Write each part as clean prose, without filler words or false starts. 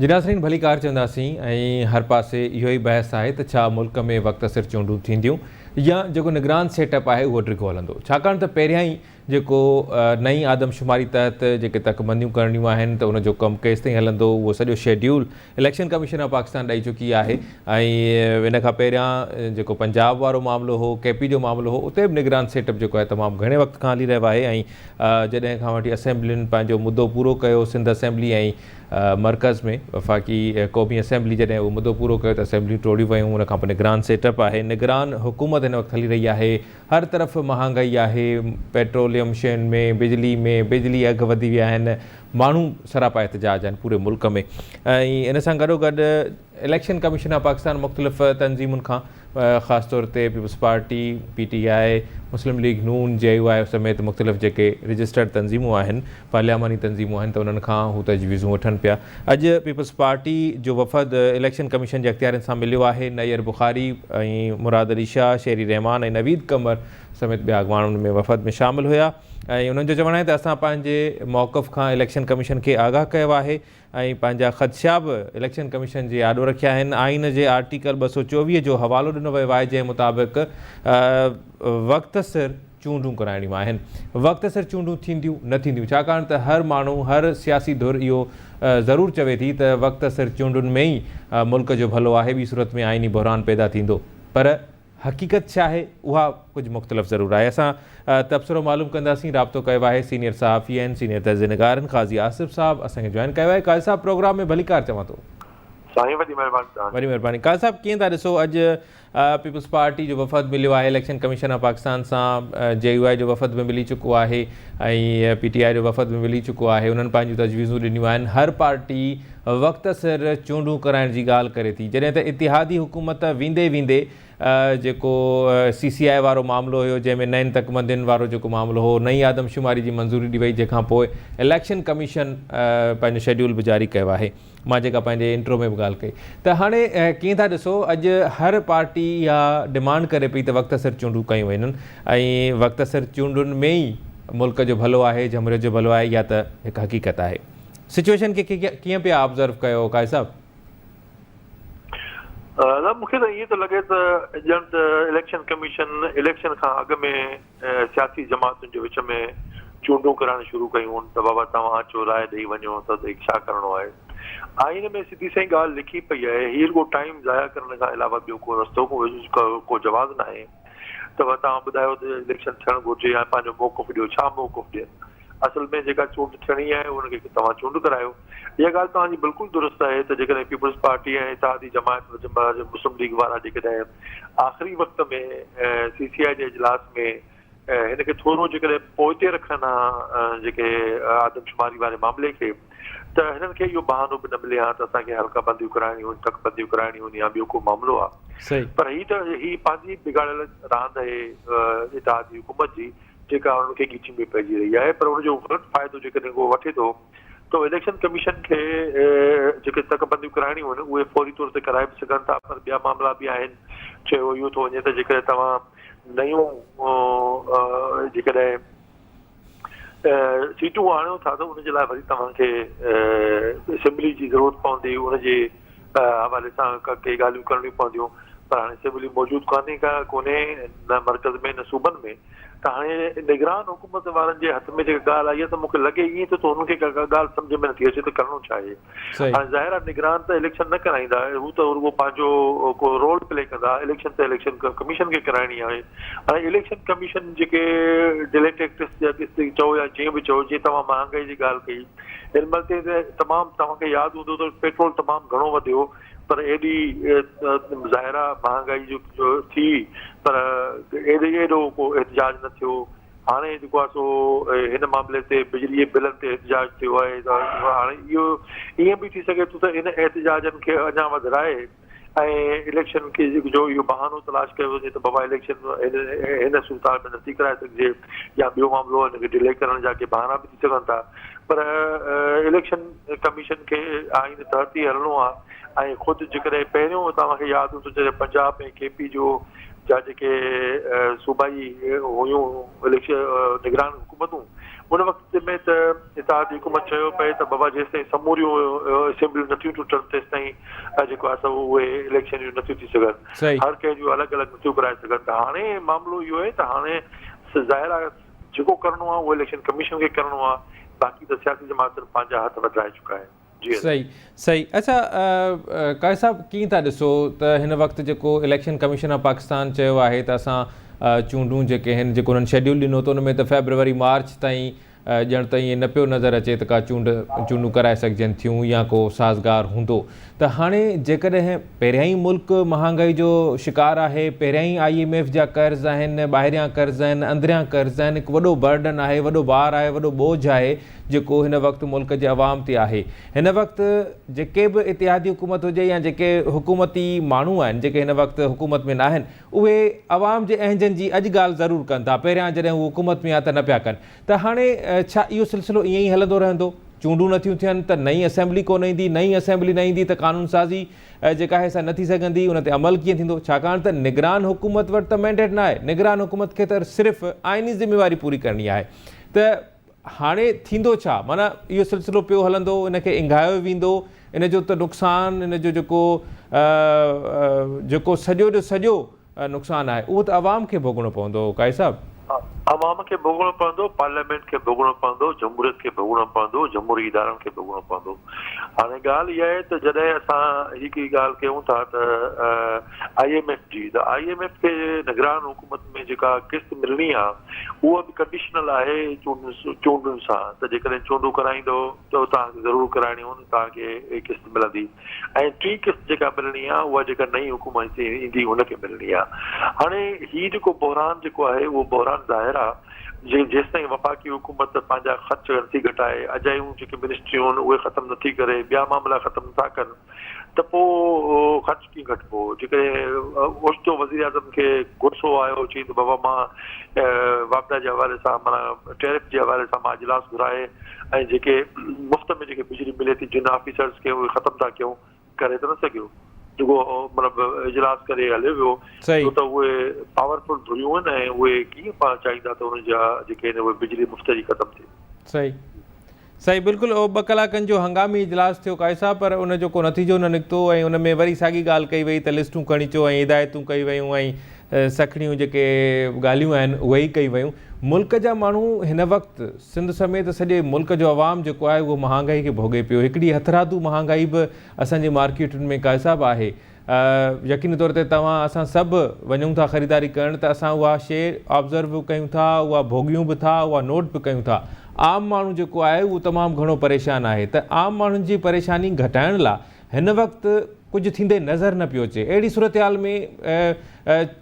جي ناظرين ڀليڪار چونداسين ۽ هر پاسي اهو ئي بحث آهي ته ڇا ملڪ ۾ وقت سر چونڊون ٿينديون يا جيڪو نگران سيٽ اپ آهي اهو ڊگهو هلندو ڇاڪاڻ ته پهريان ئي جيڪو نئين آدمشماري تحت جيڪي تڪبنديون ڪرڻيون آهن ته ان جو ڪم ڪيستائين هلندو اهو سڄو schedule election commission of Pakistan ڏئي چڪي آهي ۽ ان کان پهريان جيڪو پنجاب وارو معاملو هو ڪي پي جو معاملو هو اتي به نگران سيٽ اپ جيڪو آهي تمام گهڻي وقت کان هلي رهيو آهي ۽ جڏهن کان وٺي اسيمبلين پنهنجو مدو پورو ڪيو سنڌ اسيمبلي ۽ مرڪز ۾ وفاقي قومي اسيمبلي جڏهن اهو مدو پورو ڪيو ته اسيمبليون ٽوڙيون ويون ان کان پوء نگران سيٽ اپ آهي نگران حڪومت هن وقت هلي رهي آهي هر طرف مهانگائي آهي پيٽروليم شين ۾ بجلي ۾ بجلي اگهه وڌي ويا آهن ماڻهو سراپا احتجاج آهن پوري ملڪ ۾ ۽ ان سان گڏو گڏ اليڪشن ڪميشن آف پاڪستان مختلف تنظيمن کان خاص طور تي peoples party, P T I, Muslim league Noon, J U آء سميت مختلف جيڪي رجسٽرڊ تنظيمون آهن پارلياماني تنظيمون آهن ته انهن کان هو تجويزون وٺن پيا. اڄ پيپلز پارٽي جو وفد اليڪشن ڪميشن جي اختيارين سان مليو آهي. نيئر بخاري ۽ مراد علي شاهه، شيري رحمان ۽ نويد قمر سميت ٻيا اڳواڻ ان ۾ وفد ۾ شامل هيا ۽ انهن جو چوڻ آهي ته اسان پنهنجي موقف کان اليڪشن ڪميشن کي آگاهه ڪيو آهي ۽ پنهنجا خدشا به اليڪشن ڪميشن جي آڏو رکيا آهن، آئين جي آرٽيڪل 224 جو حوالو ڏنو ويو آهي جنهن مطابق وقت سر چونڊون ڪرائڻيون آهن، وقت سر چونڊون ٿينديون نه ٿينديون ڇاڪاڻ ته هر ماڻهو هر سياسي ڌر اهو ضرور چوي ٿي ته وقت سر چونڊن ۾ ئي ملڪ جو ڀلو آهي ٻي صورت ۾ آئيني بحران پيدا ٿيندو پر حقيقت ڇا آهي اها ڪجهه مختلف ضرور آهي اسان تبصرو معلوم ڪنداسين رابطو ڪيو آهي سينيئر صحافي آهن سينيئر تجزيه نگار آهن قاضي آصف صاحب اسان کي جوائن ڪيو آهي قاضي صاحب پروگرام ۾ ڀليڪار چوان ٿو. سائين وڏي مهرباني توهان جي. وڏي مهرباني قاضي صاحب ڪيئن ٿا ڏسو اڄ پيپلز پارٽي جو وفد مليو آهي اليڪشن ڪميشن آف پاڪستان سان جي يو آء جو وفد به ملي چڪو آهي ۽ پي ٽي آء جو وفد به ملي چڪو آهي انهن پنهنجون تجويزون ڏنيون آهن هر پارٽي وقت سر چونڊون ڪرائڻ جي ڳالهه ڪري ٿي جڏهن ته اتحادي حڪومت ويندي ويندي جيڪو سي سي آء وارو معاملو هيو جنهن ۾ نين تڪبندين وارو جيڪو معاملو هو نئين آدمشماري جي منظوري ڏي وئي جنهن کان پوء اليڪشن ڪميشن پنهنجو شيڊيول به جاري ڪيو آهي مان جيڪا پنهنجي انٽرو ۾ به ڳالهه ڪئي ته هاڻي ڪيئن ٿا ڏسو اڄ هر پارٽي اها ڊمانڊ ڪري پئي ته وقت سر چونڊون ڪيون وڃن ۽ وقت سر چونڊن ۾ ئي ملڪ جو ڀلو آهي جمهوريت جو ڀلو آهي اها ته هڪ حقيقت آهي. سچوئيشن کي ڪيئن پيا آبزرو ڪيو قائد صاحب؟ نه مون کي ته ائين ٿو لڳي ته ڄڻ ته اليڪشن ڪميشن اليڪشن کان اڳ ۾ سياسي جماعتن جي وچ ۾ چونڊون ڪرائڻ شروع ڪيون ته بابا توهان اچو راء ڏئي وڃو ته ڇا ڪرڻو آهي. آئين ۾ سڌي سئين ڳالهه لکي پئي آهي هي رڳو ٽائيم ضايع ڪرڻ کان علاوه ٻيو ڪو رستو ڪو جواز ناهي ته توهان ٻڌايو ته اليڪشن ٿيڻ گهرجي يا پنهنجو موقف ڏيو ڇا موقف ڏين؟ اصل ۾ جيڪا چونڊ ٿيڻي آهي ان کي توهان چونڊ ڪرايو. اها ڳالهه توهان جي بلڪل درست آهي ته جيڪڏهن پيپلز پارٽي ۽ اتحادي جماعت مسلم ليگ وارا جيڪڏهن آخري وقت ۾ سي سي آء جي اجلاس ۾ هن کي ٿورو جيڪڏهن پوئتي رکن ها جيڪي آدمشماري واري معاملي کي ته هنن کي اهو بهانو به نه ملي ها ته اسان کي حلقه بنديون ڪرائڻيون هيون تڪ بنديون ڪرائڻيون هيون يا ٻيو ڪو معاملو آهي پر هي ته هي پنهنجي بگاڙيل راند آهي اتحادي حڪومت جي جيڪا انهن کي ڳچي ۾ پئجي رهي آهي پر ان جو غلط فائدو جيڪڏهن ڪو وٺي ٿو ته اليڪشن ڪميشن کي جيڪي تڪ بنديون ڪرائڻيون آهن اهي فوري طور تي ڪرائي به سگهن ٿا پر ٻيا معاملا به آهن چيو اهو ٿو وڃي ته جيڪڏهن توهان نيون جيڪڏهن سيٽون آڻيو ٿا ته ان جي لاء وري توهان کي اسيمبلي جي ضرورت پوندي ان جي حوالي سان ڪي ڳالهيون ڪرڻيون پونديون پر هاڻي اسيمبلي موجود ڪانهي ڪا ڪونهي نه مرڪز ۾ نه صوبن ۾ ته هاڻي نگران حڪومت وارن جي هٿ ۾ جيڪا ڳالهه آئي آهي ته مون کي لڳي ائين ٿو ته هنن کي ڪا ڳالهه سمجهه ۾ نٿي اچي ته ڪرڻو ڇا آهي هاڻي ظاهر آهي نگران ته اليڪشن نه ڪرائيندا هو ته رڳو پنهنجو ڪو رول پلي ڪندا اليڪشن ته اليڪشن ڪميشن کي ڪرائڻي آهي هاڻي اليڪشن ڪميشن جيڪي ڊلي ٽيڪٽس جا چئو يا جيئن به چئو جيئن توهان مهانگائي جي ڳالهه ڪئي هن مهل تي ته تمام توهان کي ياد هوندو ته پيٽرول تمام گهڻو وڌيو پر ايڏي ظاهر آ مهانگائي جو ٿي پر ايڏي ايڏو ڪو احتجاج نه ٿيو هاڻي جيڪو آ سو هن معاملي تي بجلي جي بلن تي احتجاج ٿيو آهي ته هاڻي اهو ائين به ٿي سگهي ٿو ته ان احتجاجن کي اڃا وڌرائي ۽ اليڪشن کي جو اهو بهانو تلاش ڪيو وڃي ته بابا اليڪشن هن صورتحال ۾ نٿي ڪرائي سگهجي يا ٻيو معاملو هن کي ڊلي ڪرڻ جا ڪي بهانا به ٿي سگهن ٿا پر اليڪشن ڪميشن کي آئين تحت ئي هلڻو آهي ۽ خود جيڪڏهن پهريون توهان کي ياد هوندو جڏهن پنجاب ۽ ڪي پي جو جا جيڪي صوبائي هيون اليڪشن نگران حڪومتون ان وقت ۾ ته اتحادي حڪومت چيو پئي ته بابا جيستائين سموريون اسيمبليون نٿيون ٽٽن تيستائين جيڪو آهي سو اهي اليڪشن جون نٿيون ٿي سگهن هر ڪنهن جون الڳ الڳ نٿيون ڪرائي سگهن ته هاڻي معاملو اهو آهي ته هاڻي ظاهر آهي جيڪو ڪرڻو آهي اهو اليڪشن ڪميشن کي ڪرڻو آهي باقي ته سياسي جماعتن پنهنجا هٿ وڌرائي چڪا آهن. صحيح صحيح اڇا قائد صاحب ڪيئن ٿا ڏسو ته هن وقت جيڪو اليڪشن ڪميشن آف پاڪستان چيو آهي ته اسان چونڊون جيڪي هن جيڪو انهن شيڊيول ڏنو ته ان ۾ ته فيبروري مارچ تائين ڄڻ ته ائين نه پيو نظر اچي ته ڪا چونڊ چونڊون ڪرائي سگهجن ٿيون يا ڪو سازگار هوندو ته هاڻي جيڪڏهن پهريان ئي ملڪ مهانگائي جو شڪار آهي پهريان ئي I M F جا قرض آهن ٻاهريان قرض آهن اندريان قرض آهن هڪ وڏو برڊن آهي وڏو بار آهي وڏو ٻوجهه آهي جيڪو هن وقت ملڪ جي عوام تي آهي. هن وقت جيڪي به اتحادي حڪومت هجي يا جيڪي حڪومتي ماڻهو آهن جيڪي هن وقت حڪومت ۾ ناهن اهي عوام جي اهنجن جي اڄ ڳالهه ضرور ڪن ٿا پهريان جڏهن هو حڪومت ۾ آ ته نه پيا ڪن ته هاڻي ڇا اهو سلسلو ائين ئي هلندو رهندو؟ چونڊون نٿيون ٿين ته نئين اسيمبلي ڪونه ايندي، نئين اسيمبلي نه ايندي ته قانون سازي جيڪا آهي سا نه ٿي سگهندي ان تي عمل ڪيئن ٿيندو ڇاڪاڻ ته نگران حڪومت وٽ ته مينڊيٽ ناهي نگران حڪومت کي ته صرف آئيني ذميواري پوري ڪرڻي آهي ته هاڻي ٿيندو ڇا؟ معنيٰ اهو سلسلو پيو هلندو، ان کي اينگهايو ويندو، ان جو ته نقصان، ان جو جيڪو جيڪو سڄو جو سڄو نقصان آهي، اهو ته عوام کي ڀوڳڻو پوندو قائد صاحب. عوام کي ڀوڳڻو پوندو، پارليامينٽ کي ڀوڳڻو پوندو، جمهوريت کي ڀوڳڻو پوندو، جمهوري ادارن کي ڀوڳڻو پوندو. هاڻي ڳالهه اها آهي ته جڏهن اسان هڪ ڳالهه ڪيون ٿا ته I M F جي ته I M F کي نگران حڪومت ۾ جيڪا قسط ملڻي آ اها به ڪنڊيشنل آهي چونڊن سان ته جيڪڏهن چونڊون ڪرائيندو ته توهان کي ضرور ڪرائڻيون آهن توهان کي قسط ملندي ۽ ٽين قسط جيڪا ملڻي آ اها جيڪا نئين حڪومت ايندي ان کي ملڻي آ هاڻي هي جيڪو بحران جيڪو آهي اهو بحران ظاهر آ جي جيستائين وفاقي حڪومت پنهنجا خرچ نٿي گهٽائي اجايون جيڪي منسٽريون آهن اهي ختم نٿي ڪري ٻيا معاملا ختم نٿا ڪن ته پوء خرچ ڪيئن گهٽبو؟ جيڪڏهن اوچتو وزيراعظم کي غصو آيو چيائين ته بابا مان واپڊا جي حوالي سان معنيٰ ٽيرف جي حوالي سان مان اجلاس گهرائي ۽ جيڪي مفت ۾ جيڪي بجلي ملي ٿي جن آفيسرز کي اهي ختم ٿا ڪيون ڪري ته نه سگهيو جيڪو مطلب اجلاس ڪري هليو ويو ڇو ته اهي پاورفل ڌريون آهن ۽ اهي ڪيئن پاڻ چاهيندا ته انهن جا جيڪي آهن اهي بجلي مفت جي ختم ٿئي. صحيح. سائين بلڪل اهو ٻه ڪلاڪن جو هنگامي اجلاس ٿيو قائد صاحب پر ان جو ڪو نتيجو نه نڪتو ۽ ان ۾ وري ساڳي ڳالهه ڪئي وئي ته لسٽون کڻي اچو ۽ هدايتون ڪيون ويون ۽ سکڻيون جيڪي ڳالهيون آهن اهي ئي ڪيون ويون ملڪ جا ماڻهو هن وقت سنڌ سميت سڄي ملڪ جو عوام جيڪو آهي اهو مهانگائي کي ڀوڳي پيو هڪڙي هٿرادو مهانگائي به اسان جي مارڪيٽن ۾ قائد صاحب آهي يقيني طور تي توهان اسان سڀ وڃون ٿا خريداري ڪرڻ ته اسان اها شيء آبزرو به ڪيون ٿا اها ڀوڳيون به ٿا اها نوٽ به ڪيون ٿا عام ماڻهو جيڪو آهي اهو تمام گهڻو پريشان آهي ته عام ماڻهن جي پريشاني گهٽائڻ لا هن وقت ڪجهه ٿيندي نظر نه پيو اچي اهڙي صورتحال ۾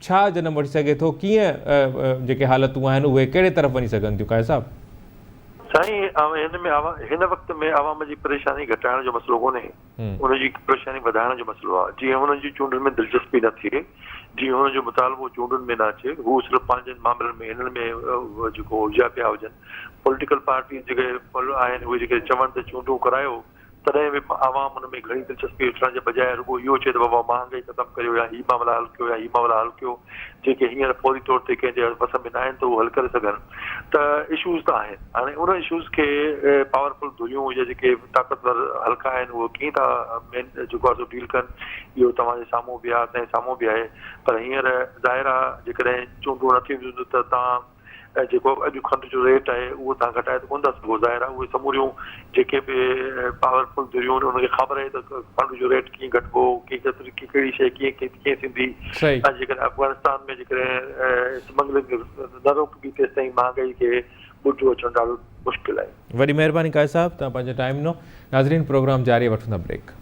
ڇا جنم وٺي سگهي ٿو ڪيئن جيڪي حالتون آهن اهي ڪهڙي طرف وڃي سگهن ٿيون قائد صاحب. سائين هن ۾ هن وقت ۾ عوام جي پريشاني گهٽائڻ جو مسئلو ڪونهي. ان جي پريشاني وڌائڻ جو مسئلو آهي، جيئن هنن جي چونڊن ۾ دلچسپي نه ٿئي، جيئن هنن جو مطالبو چونڊن ۾ نه اچي، هو صرف پنهنجن معاملن ۾ هنن ۾ جيڪو الجهيا پيا هجن، پوليٽيڪل پارٽيز جيڪي آهن اهي جيڪي چون ته چونڊون ڪرايو تڏهن به عوام ان ۾ گهڻي دلچسپي وٺڻ جي بجاء رڳو اهو چئي ته بابا مهانگائي ختم ڪريو يا هي معاملا حل ڪيو يا هي معاملا حل ڪيو جيڪي هينئر فوري طور تي ڪنهن جي وس ۾ ناهن ته اهو حل ڪري سگهن ته اشوز ته آهن هاڻي ان اشوز کي پاورفل ڌريون يا جيڪي طاقتور حلقا آهن اهي ڪيئن ٿا مين جيڪو آهي سو ڊيل ڪن اهو توهان جي سامهون به آهي اسان جي سامهون به آهي پر هينئر ظاهر آهي جيڪڏهن چونڊون نه ٿينديون ته توهان جيڪو اڄ کنڊ جو ريٽ آهي اهو توهان گهٽائي ته ڪونه ٿا سگهو ظاهر آهي اهي سموريون جيڪي به پاورفل ڌريون آهن انهن کي خبر آهي ته کنڊ جو ريٽ ڪيئن گهٽبو ڪيئن ڪهڙي شيء ڪيئن ڪيئن ٿيندي ۽ جيڪڏهن افغانستان ۾ جيڪڏهن اسمگلنگ نه روڪبي تيستائين مهانگائي کي ٻوٽو اچڻ ڏاڍو مشڪل آهي. وڏي مهرباني قائد صاحب توهان پنهنجو ٽائيم ڏنو ناظرين پروگرام جاري وٺون ٿا بريڪ.